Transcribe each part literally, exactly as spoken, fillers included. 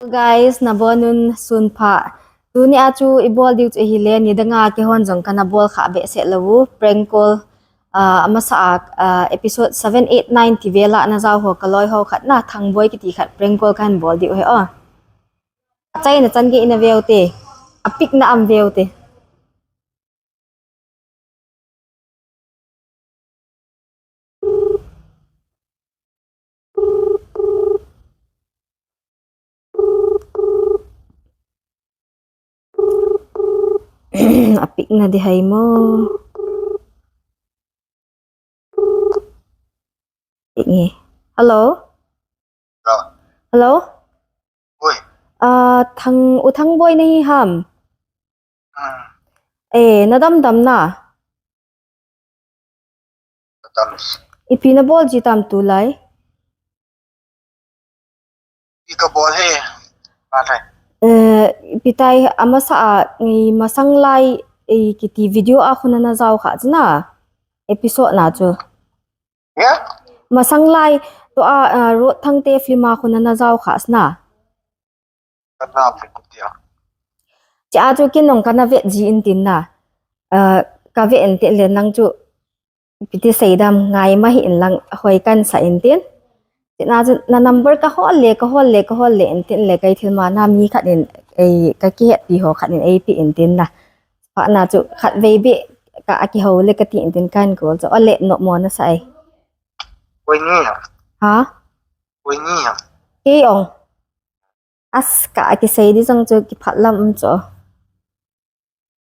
Guys, nabonun sunpha. Tuni a chu ibol diu chu hile, nidanga keihon jong kana bol kha behseh lou u. Prank call, ah, amasa a, ah, episode seven, eight, nine ti vela najao ho kaloi ho khat na, Thangboi kiti khat prank call kahin bol diu ahi o. Achaina chan gei na veu te. Apikna am veu te. Apikna di hai mo. Pik nge. Hello? Hello? Hello? Oi. Ah, Thang, U Thangboi nahi ham? Hmm. Eh, nadam dam na? Nadam. Ipi nabol ji tam tulai? Ipi kabol hi. Alai. Eh, ipi tai amasa a, i masang lai, i kiti video a khu nana jao kha chu na. Episode na chu. Ya? Masang lai, tua, ah, Road Thangte film a khu nana jao kha sna. Kana ve kutia. Chia chu kin nong kana ve ji in tin na. Ah, ka ve in tin le nang chu piti seidam ngai ma hi in lang hoi kan sa in tin. Tina chu na number ka hol le, ka hol le, ka hol le in tin le kai thil ma na mi khat in ei ka kihet pi ho khat in ei pi in tin na. Pha na chu khat vei beh ka a kiho le ka ti in tin kan call chu. Ole, no mo na sa ai. Koi ni a? Ha? Koi ni a? Kei ong. As ka a kisei di jong chu kiphat lam um chu.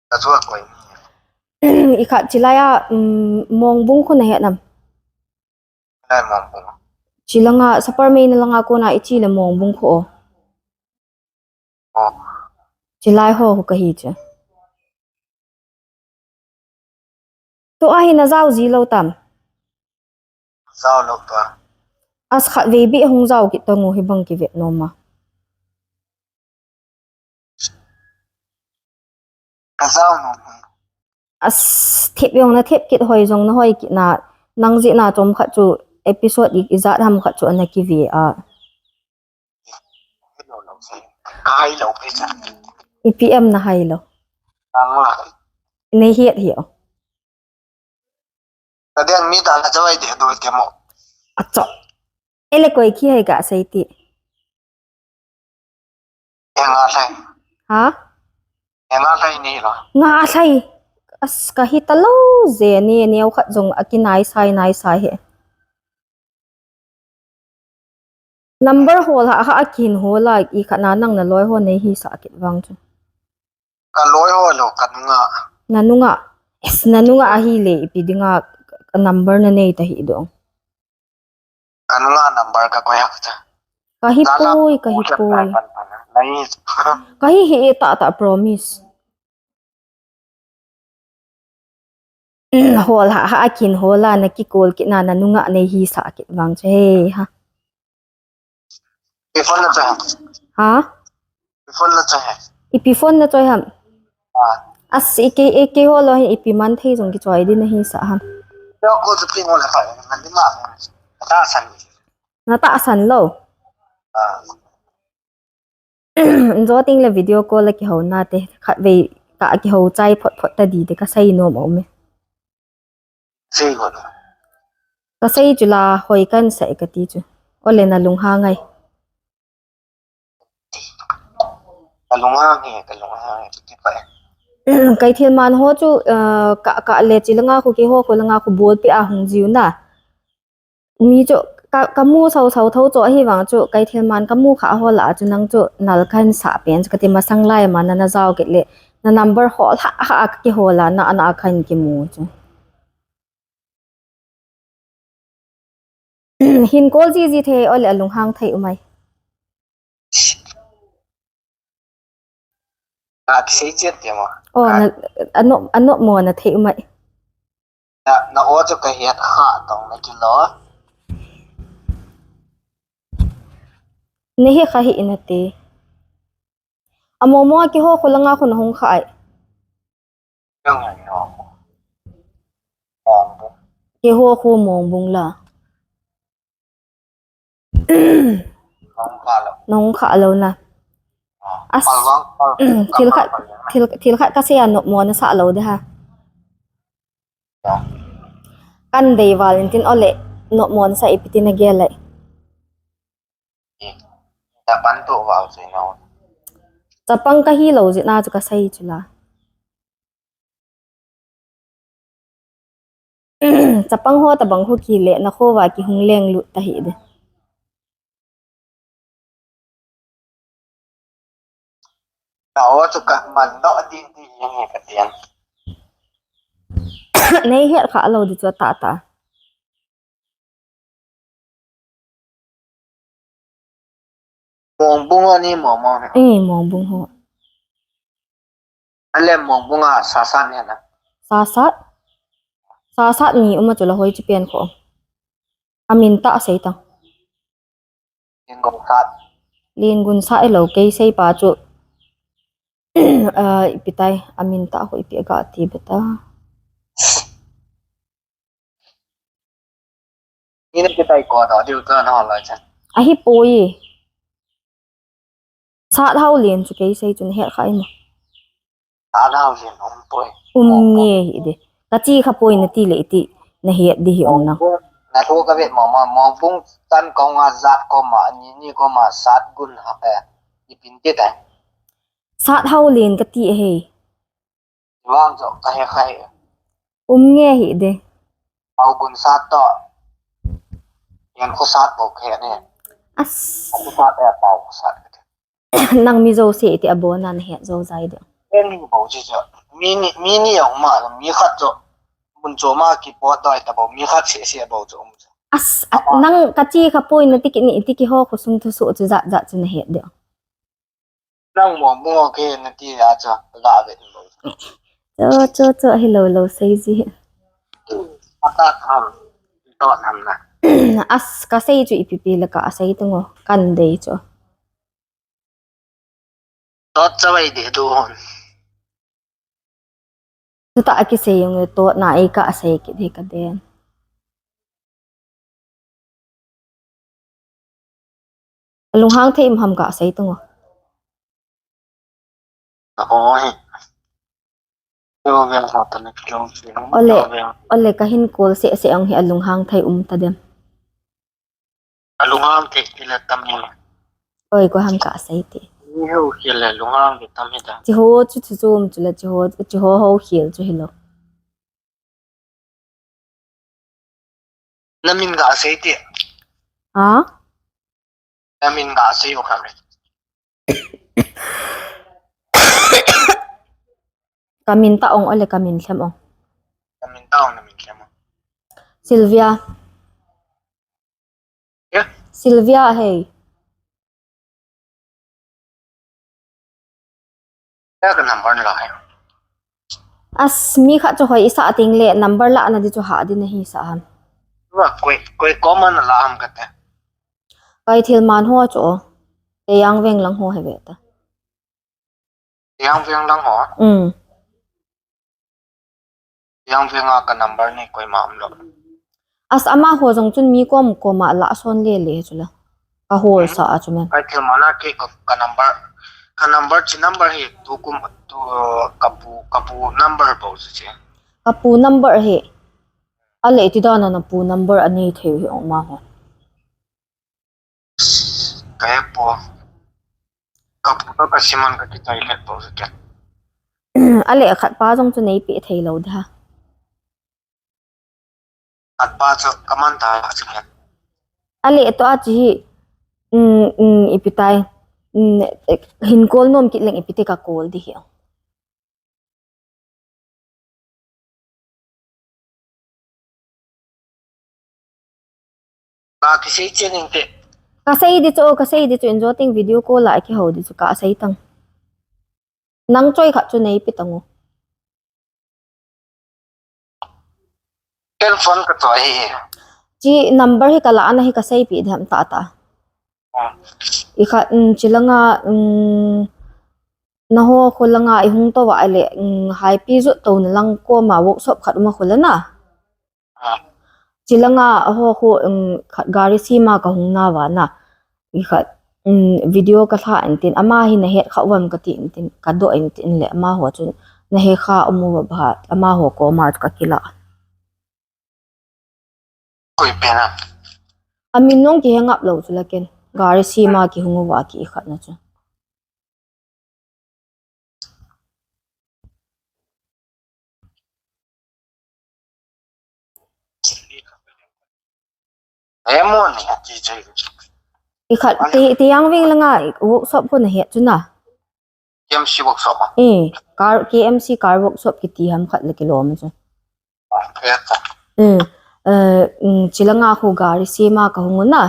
Ka chu a koi ni a? I khat chilai a, um, Mongbung khu na he nam? Lai Mongbung. Chilanga, Saparmeina langa kona i chi le Mongbung khu o. Oh. Chilai ho khu ka hi chu. Tua hi na jao ji lou tam? Jao lou tua. As khat vei beh hung jao kit tang u hi bang kive nom a. Ka jao nom hi. As thep jong na thep kit, hoi jong na hoi kit na, nang jeh na chom khat chu episode i, ijat ham khat chu ana kive a. Ka hai lou phei cha. Ipi em na hai lou? Nang ma. Nei hiat hi o. Ka deng mi ta la chawai de do te mo. Acho. Ele koi khi hai ka sei ti. E nga lai. Ha? E nga lai ni lo. Nga lai. As ka hi ta lou je ni, neo khat jong a kinai sai nai sai he. Number hol ha, ha a kin hol a, i khat na nang na loi ho nei hi sa kit vang chu. Ka loi ho lo, ka nunga. Na nunga. Es, na nunga ahi le, ipi dinga ka number na nei ta hi dong. Ka nunga number ka koi hak cha. Ka hi poi, ka hi poi. Ka hi hi e ta ta promise. Hol ha, ha a kin hol a na ki call kit na, na nunga nei hi sa kit vang chu he ha. Ipi phone na cha? Ha? Ipi phone na cha he? Ipi phone na choi ham? Ah. As i ke, i ke ho lo hi ipi man thei jong ki choi di na hi sa ham? Yo ko chu ping ho la pa, na di ma. Na tahsan. Na tahsan lou. Ah. Injo ting le video call a kiho na te, khat vei ka kiho chai phot phot ta di te ka sei nom um e. Sei go. Ka sei chu la hoi kan sei ka ti chu. Ole na lunghang ai. Ka lunghang e, ka lunghang e, ti pa e. Kai thil man ho chu, eh, ka, ka le chi langa khu keiho khu langa khu bol pi a hung jiu na. Mi chu ka, ka mu sau sau tho chu ahi vang chu, kai thil man ka mu kha ho la chu nang chu nal kan sa pen chu ka ti masang lai ma na na jao kit le, na number hol ha ha ka kihol a na, na kan kimu chu. Hin call ji ji thei, ole a lunghang thei umai. Ka kisei chet te mo. Oh, na, ano, ano mo na thei umai. Na, na o chu ka hiat kha tong na kilo. Nei hi kha hi in a ti. A mo mo a keiho khu langa khu na hung kha ai. Keiho khu Mongbung la. Nong kha lou. Nong kha lou na. As, thil khat, thil, thil khat kasei a nopmo nasah lou ding ham. Kan dei val in tin ole, nopmo nasah ipi ti nagel lai. Chapang kahi lou jeh a chu kasei chu la. Chapang ho tabang khu kile, nakho va kihung lenglut tahih ding. Nao chu kaman doh ding ding hi kati a. Nei het kha lou ding chu tahtah. Mongbung ani mong mong. Eh, Mongbung ho. Ale Mongbung a Sasat ni na. Sasat? Sasat ni uma chu la hoi chi pen kho. Amin tah sei tang. Lengunsat. Lengunsat elo kei sei pa chu. Ah, ipi tai, amin tah ho ipi ga ti beta. Ina kitai ko ta diu ta na lai cha. Ahipoi. Sat Haulen chu kei sei chu nahet kha imo. Sat Haulen umpoi. Um nge hi de. Kachi kha poi nati le iti nahet di hi ong na. Nathu kavet mo ma, Mongbung chan kong a jat koma, ni ni koma, Satgun ha, eh, ipin ti tai. Sat Haulen kati ahi. Vang jo kahe khai. Um nge hi de. Pau Gunsat to. Yan khosat bou khe ne. As. Khosat e Pau Gunsat. Nang mi jo se ti abon nan he jo jai de. Ken ni bou chi jo. Mi ni, mi ni ong ma, mi khat jo. Mun jo ma ki po doi ta bou, mi khat se se bou jo. As, at nang kachi kha poi nati kini, iti kiho khosung thusoh chu jat jat chu nahet de. Nang mo mo ke nati a cha la ve. Cho, cho, cho, hi lo lo sei ji. Ata tham, to tham na. As, kasei chu ipi pi le kasei tu ngo, kan dei chu. Tot cha vai de du hon. Tuta akisei jong le totna ei kasei kit hi kaden. Alunghang thei um ham kasei tung o. Ole, ole kahin call seh seh jong hi alunghang thei um ta dem. Alunghang thei ti la tam hi. Oi, ko ham kasei ti. Ni ho khel le lunghang thei tam hi ta. Chi ho chu chu chom chu la chi ho, chi ho ho khel chu hi lo. Na min kasei ti. Ha? Na min kasei u kha. Ka min ta ong ole ka min lhem ong. Ka min ta ong na min lhem ong. Sylvia. Yeah. Sylvia hei. Ka number la hai. As mi khat chu hoi isa ting le number la na di chu ha di na hi sa ham. Wa koi koi ko man la ham kate. Kai thil man ho chu. Te yang veng lang ho he ve ta. Yang veng lang ho. Um. Yang veng a ka number ni koima um lo. As ama ho jong chun mi kom koma la son le le chu la. Ka hol sa a chu men. Kai thil man a ke ka, ka number, ka number chi number hi tu kum tu ka pu, ka pu number bo chu chi. Ka pu number hi. A le ti dan a na pu number a nei thei hi ong ma ho. Ka he po. Ka pu to ka siman ka kitai khat po sa kya. A le khat pa jong chu nei pe thei lo da. Khat pa chu ka man ta sa kya. A le to a chi hi. Um, um, ipi tai. Um, hin call nom kit leng ipi te ka call di hi. Ka kisei chen ning te. Ka sei di chu, ka sei di chu, in jo ting video call a ki ho di chu, ka sei tang. Nang choi khat chu nei pi tang u. Ken phone ka choi hi. Chi number hi ka la ana hi ka sei pi dem ta ta. Ah. I khat, um, chi langa, um, Na ho kho langa i hung to va le, um, hai pi jot to na lang koma workshop khat uma kho lana. Ah. Chi langa a ho kho, um, khat gari sima ka hung na va na. I khat, Video ka lha intin, ama hi na het kha uvam ka ti intin, ka doh intin le, amaho chu na he kha umu va bha, amaho koma chu ka kila. Koi pen a? Amin nung ki hengap lo chu la ken. Gari sima ki hung uva ki khat na chu. Emo ni ati chai. I khat ti, ti yang ving la nga workshop ko na het chu na. K M C workshop a? Eh, car, K M C car workshop ki ti ham khat le ki lom chu. Eh, eh, mm, chilanga khu gari sima ka hung na.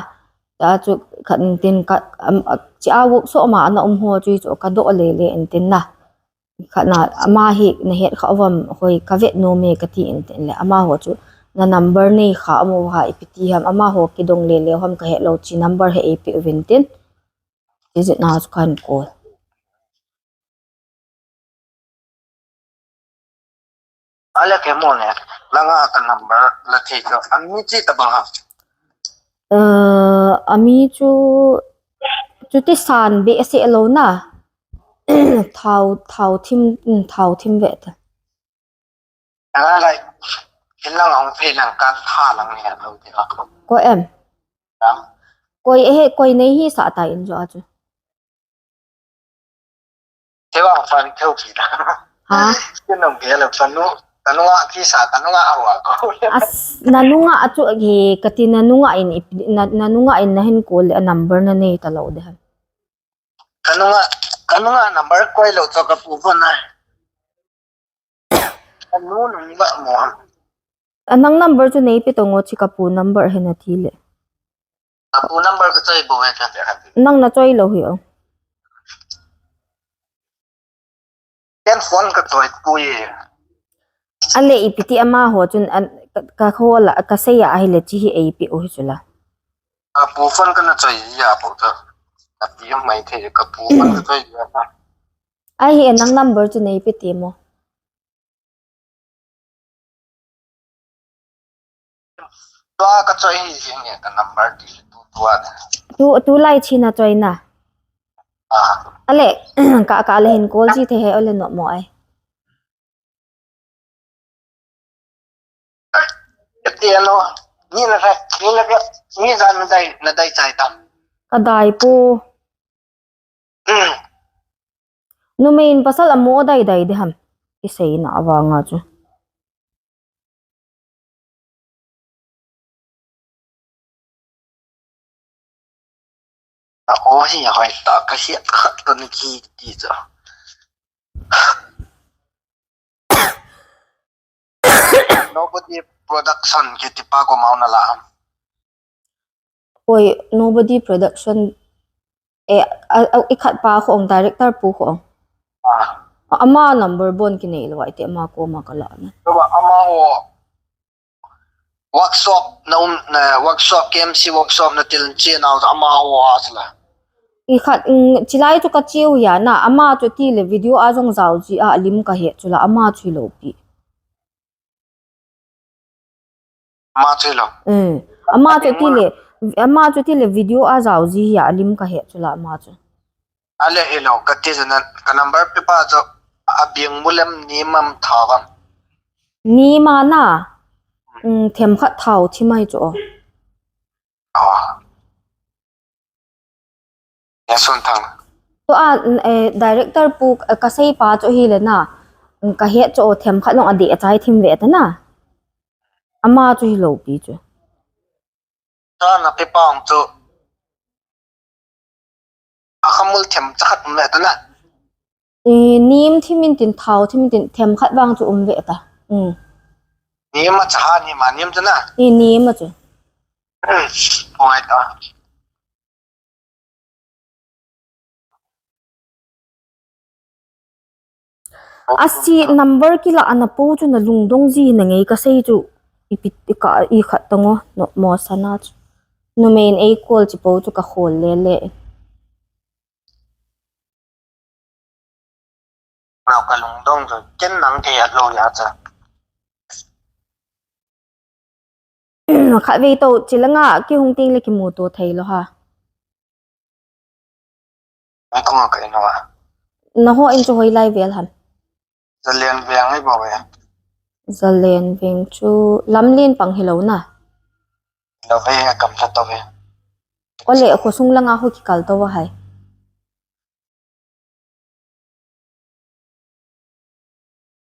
Ta chu khat tin ka, am, a, chi a workshop ma ana um ho chu chu ka doh le le intin na. Khat na ama hi na het kha uvam hoi ka vet nom e ka ti intin le amaho chu na number nei kha umu ha ipi ti ham amaho kidong le le ham ka het lo chi number he ipi uvin tin. Ti jit na chu kan call. Ale ke mo ne, langa ka number la thei chu, ami chi ta bang ha. Eh, ami chu, chu ti san be se lo na. Thao, thao thim, mm, thao thim ve ta. Ala lai, kin lang ong phe lang ka tha lang ne lo ti ha. Ko em. Koi e he, koi nei hi sa ta in jo a chu. Te vang fan theu ki ta. Ha? Te nong ke lo tanu, tanu a ki sa, tanu a awa ko. As, nanunga a chu ki, ka ti nanunga in, ip-, na, nanunga in na hin call le a number na nei ta lo de ha. Kanunga, kanunga number koi lo cho ka pu phone na. Kanu nung ba mo ham. A nang number chu nei pe to ngo chi ka pu number he na ti le. Ka pu number ka choi bo ve ka te ha. Nang na choi lo hi o. Ken phone ka choi pu ye. Ale ipi ti amaho chun an, ka, ka khola, ka sei a hi le chi hi ei pe u hi chu la. Ka pu phone ka na choi ya po ta. Ka pi mai the ka pu phone ka choi ya ta. Ai hi nang number chu nei pe ti mo. Tua ka choi hi jing e ka number ti tu tua. Tu, tu lai chi na choi na. Ah. Ale, ka, ka le hin call chi the he ole no mo ai. Ti ano, ni na ka, ni na ka, ni za na dai, na dai chai ta. Ka dai pu. Numei in pasal a mo dai dai de ham. Ki sei na avanga chu. A o hi a hoi ta ka hiat khat ka ni ki ti cha. Nobody Production ki ti pa ko mau na la ham. Koi Nobody Production. E, a, a, i khat pa khong, director pu khong. Ah. Ama number bon ki nei lo ai te ama ko ma ka la na. Ba ama ho workshop na um, na workshop K M C workshop na til chi na ama ho a sala. I khat, mm, chilai chu ka chiu ya na, ama chu ti le video a jong jao ji a lim ka he chu la ama chu lo pi. Ama chu lo. Eh, ama chu ti le, ama chu ti le video a jao ji hi a lim ka he chu la ama chu. Ale hi lo, ka ti jana, ka number pe pa chu a biang mulem ni mam tha vam. Ni ma na, mm, them khat thao thi mai chu. Ah. Ya sun thang. To a, eh, director pu, eh, ka sei pa chu hi le na, mm, ka he chu them khat long a de a chai thim ve ta na. Ama chu hi lo pi chu. Cha na pe pa ong chu. A khamul them cha khat um ve ta na. Eh, nim thim in tin thao thim in tin them khat vang chu um ve ta. Mm. Nim a cha ha nim a nim chu na. Eh, nim a chu. Oi ta. Asi number kila ana po chu na lungdong ji na ngei ka sei chu ipi ka i khat tango no mo sana chu. Numei in ei call chi po chu ka khol le le. Nau ka lungdong chu ken nang thei a lo ya cha. Khatvei to chilanga kihung ting le kimu to thei lo ha. Ai kong ka ino a. Na ho in chu hoilai vel ham? Zalen veng ai bo ve. Zalen veng chu Lamlen pang hilou na. Lo ve a kam tha to ve. Ole khosung langa ho kikal to va hai.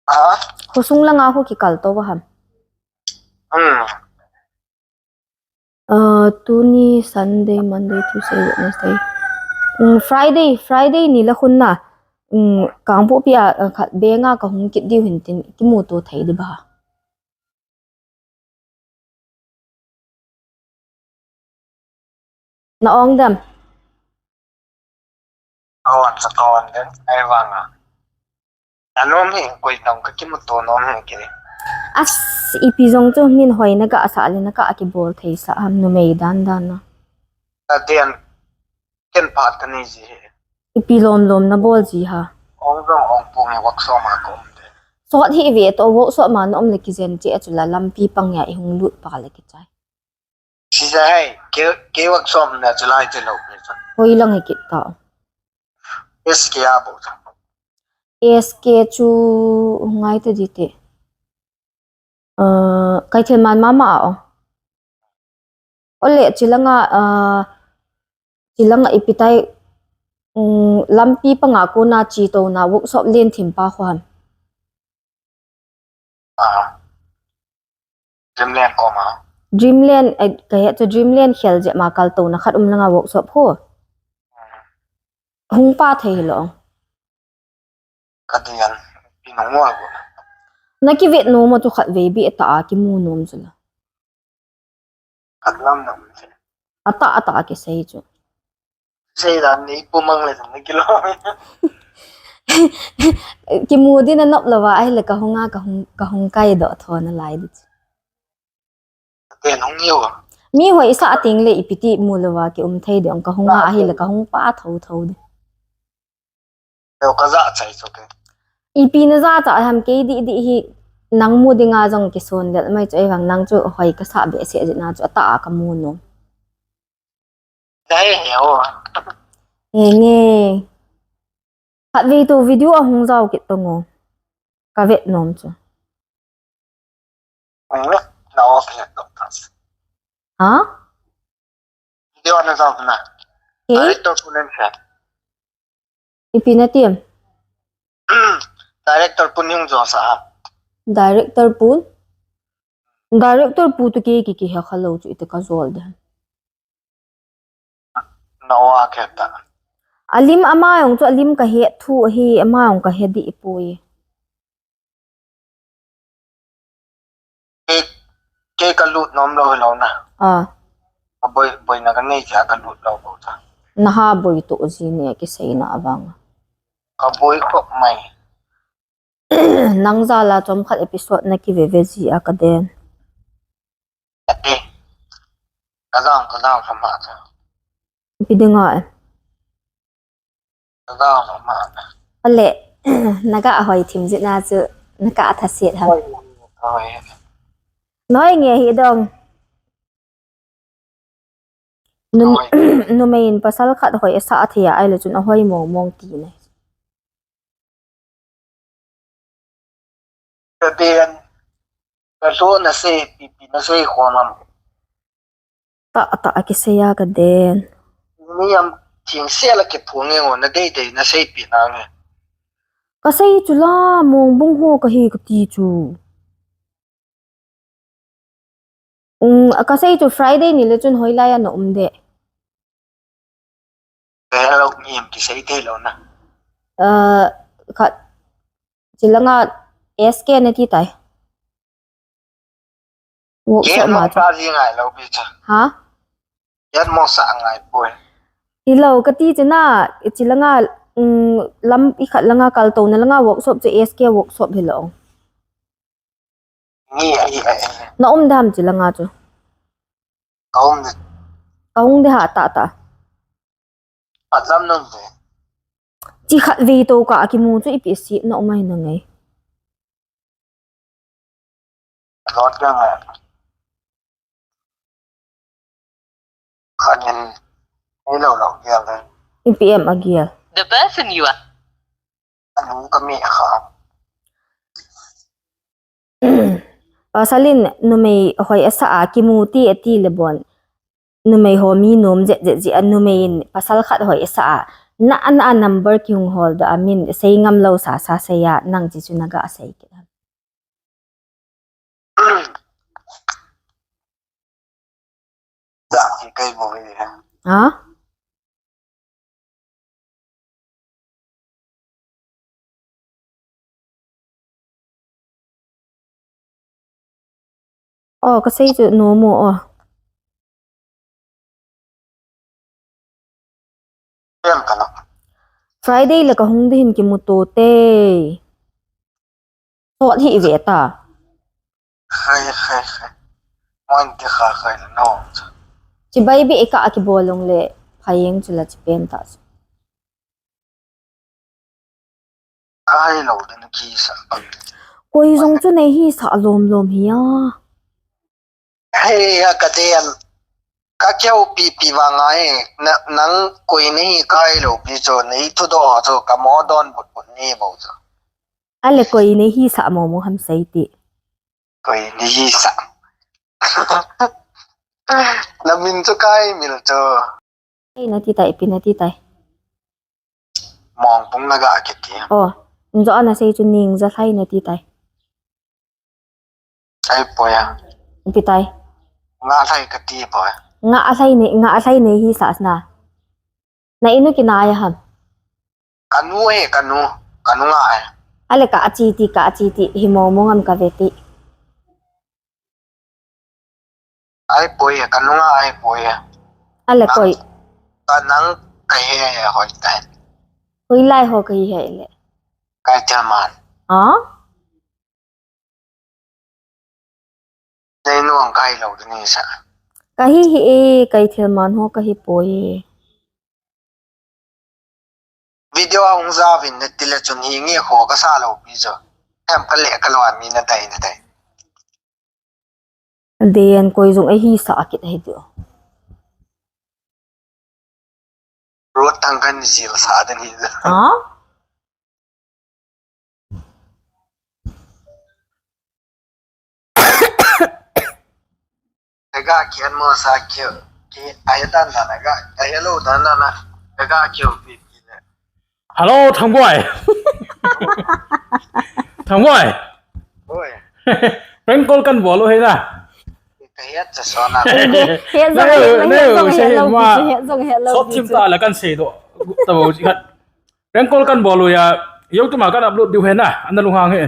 Ha? Khosung langa ho kikal to va ham? Hmm. Uh, tuni Sunday, Monday, Tuesday, Wednesday. Um, Friday, Friday ni la khun na. Um, Kangpokpi a, uh, khat benga ka hung kit diu hin tin kimuto thei di ba? Na ong dem? Awan sa kawan den, ai vanga. Anom hi koi tang ka kimuto nom hi kiri. As ipi jong chu min hoi na ka sa le na ka kibol thei sa ham numei dan dan na. Ta den ken phat ka nei ji he. Ipi lom lom na bol ji ha. Ong jong ong pung e workshop ma ka um de. Sot hi ve to workshop ma na um le kijen che a chu la lampi pang ya i hung lut pa le kichai. Sisa hai, ke, ke workshop na chu lai che lo pe cha. Hoi lang hi kit ta. S K a bo cha. S K chu ngai ta di te. Uh, kai thil man mama a ong. Ole chilanga, uh, chilanga ipi tai, um, lampi panga kona chi to na workshop len thim pa kho ham. Ah. Dreamland koma. Dreamland, eh, ka he chu Dreamland khel je ma kal to na khat um langa workshop ho. Hmm. Hung pa thei lo. Ka dian, pi nong mo ko. Na kivet nom a chu khat vei bi ta a kimu nom chu la. Khat lam na um se. Ata ata kisei chu. Sei dan ni pu mang le na kilo. Kimu din a nop lo va ai le ka hung a ka hung, ka hung kai do tho na lai di chu. Te nong niu. Mi hoi sa ting le ipi ti mu lo va ki um thei de ong ka hung a ahi le ka hung pa tho tho de. Teo ka ja chai chu ke. Ipi na ja cha ham kei di di hi nang mu dinga jong kison lel mai chu ei vang nang chu hoi ka sa be se ji na chu ata a ka mu nom. Dai he o. Nge nge. Khat vei to video a hung jao kit to ngo. Ka vet nom chu. Nge, na o ke to. Ha? Video na jao na. Ke? Director pu nen kha. Ipi na tiam? Director pu ning jo sa. Director pu? Director pu tu ke ki ki he kha lo chu ite ka jol de. Na o a khe ta. Alim ama jong chu alim ka he thu hi ama jong ka he di pui. Ke, ke ka lut nom lo lo na. Ah. Ka boi, boi na ka nei cha ka lut lo lo cha. Na ha boi to ji ne ki sei na avang. Ka boi khop mai. Nang jala chomkhat episode na kiveve ji a ka den. Ate. Ka jang, ka jang sama cha. Ipi dinga e. Ka jang sama. Ale, na ka hoi thim ji na chu, na ka tha set ha. Hoi, hoi. Noi nge hi dong. Num-, numei in pasal khat hoi asa a thei a, ahile chun ahoi mong mong ti ne. Ka den, ka lo na sei, pi, pi na sei khom am. Ta, ta, a kisei a ka den. Ni am thing se la ke phung e ngo na dei dei na sei pi na nge. Ka sei chu la, mong bung ho ka hi ka ti chu. Um, ka sei chu Friday ni le chun hoilai a na um de. Hello, mi em ki sei thei lo na. Uh, khat, chilanga S K na ti tai. Workshop ma cha. Sa ji ngai lo bi cha. Ha? Yan mo sa ngai poi. Ilo ka ti china, chilanga, um, lam i khat langa kal to na langa workshop chu S K workshop hi lo. Nge, ai, ai, ai. Na um dam chilanga chu. Ka um de. Ka um de ha ta ta. Atlam nang de. Chi khat vei to ka kimu chu ipi si na um ai na ngai. Lot ka ngai. Khanin, ni lo lo gial le. Ipi em a gial. The person you are. Anu kami kha. Pasalin numei hoi asa a kimu ti ati le bon. Numei ho mi nom jet jet ji a numei in pasal khat hoi asa a. Na, na number kihung hol doh a min sei ngam lou sa sa sei a nang chi chu na ga sei kit ham. Dah ki kai bo ve. Ha? Oh, ka sei chu nom o. Friday le ka hung ding hin kimuto te. Sot hi ve ta. Khai, khai, khai. Mon ti kha khai le no. Chibai be ka a kibol long le phayeng chu la chi pen ta. Kai lo den ki sa. Koi jong chu nei hi sa lom lom hi a. Hei, a ka den. Ka keu pi pi vang a e. Na, nang koi nei kai lo pi chu nei thu do chu ka mo don but but ni bo chu. Ale koi nei hi sa mo mo ham sei ti. Koi nei hi sa. Na min chu kai mil chu. Hei na ti tai, pi na ti tai. Mong pung na ga kiti. Oh, njo ana sei chu ning ja thai na ti tai. Ai poya. Pi tai. Nga thai ka ti poya. Nga a thai ni, nga a thai ni hi sa sna. Na inu ki na ya ham. Kanu e, kanu. Kanu nga e. Ale ka achi ti, ka achi ti. Hi mo mo ngam ka ve ti. Ai poya, kanu nga ai poya. Ale koi. Ka nang ka he he hoi tai. Hoi lai ho ka hi he le. Kai thil man. Ha? Nei nuang kai lo ni sa. Ka hi hi e, kai thil man ho ka hi poya. Video a hung ja vin ne ti le chun hi nge kho ka sa lo pi chu. Hem ka le ka lo a mi na dai na dai. Den koi jong e hi sa kit hi tu. Rot tang kan zil sa den hi. Ha? Ega kian mo sa kio. Ki ai dan dan ega. Ai hello dan dan na. Ega kio pi pi le. Hello, Thangboi. Thangboi. Oi. Prank call kan bol u he na. Ka hiat cha sona. He jong he lo, he jong he lo. Sot thim ta la kan sei do. Ta bo ji khat. Prank call kan bol u ya. YouTube ma kan upload diu he na. Ana lunghang he.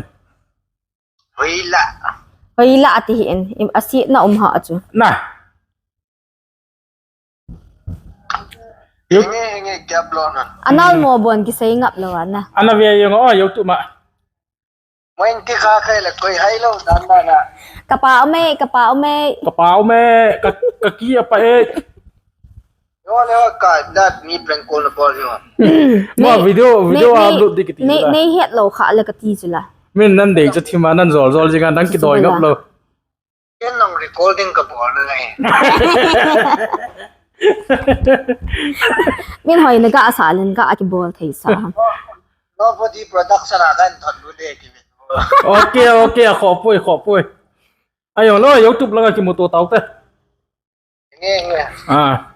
Hoila. Hoila ati hi in. Im asi na um ha chu. Na. Henge, henge, kya blow na. Anal mo bon ki sei ngap lo ana. Ana ve yong o YouTube ma. Mo in ti kha khai la koi hai lo dan dan na. Ka pa ome, ka pa ome. Ka pa ome, ka, ka ki apa e. Yo le wa ka dat ni prank call na bol yo. Ma video, video upload di kiti. Nei, nei het lo kha le ka ti chu la. Min nan dei cha thima nan jol jol jinga nan ki doi ngap lo. Ken nang recording ka bol na ngai. Min hoi na ga sa len ga ki bol thei sa. Nobody production a kan thon lu le ki. Okay, okay, khopoi, khopoi. Ayo lo YouTube la ki muto tau te. Nge, nge. Ah.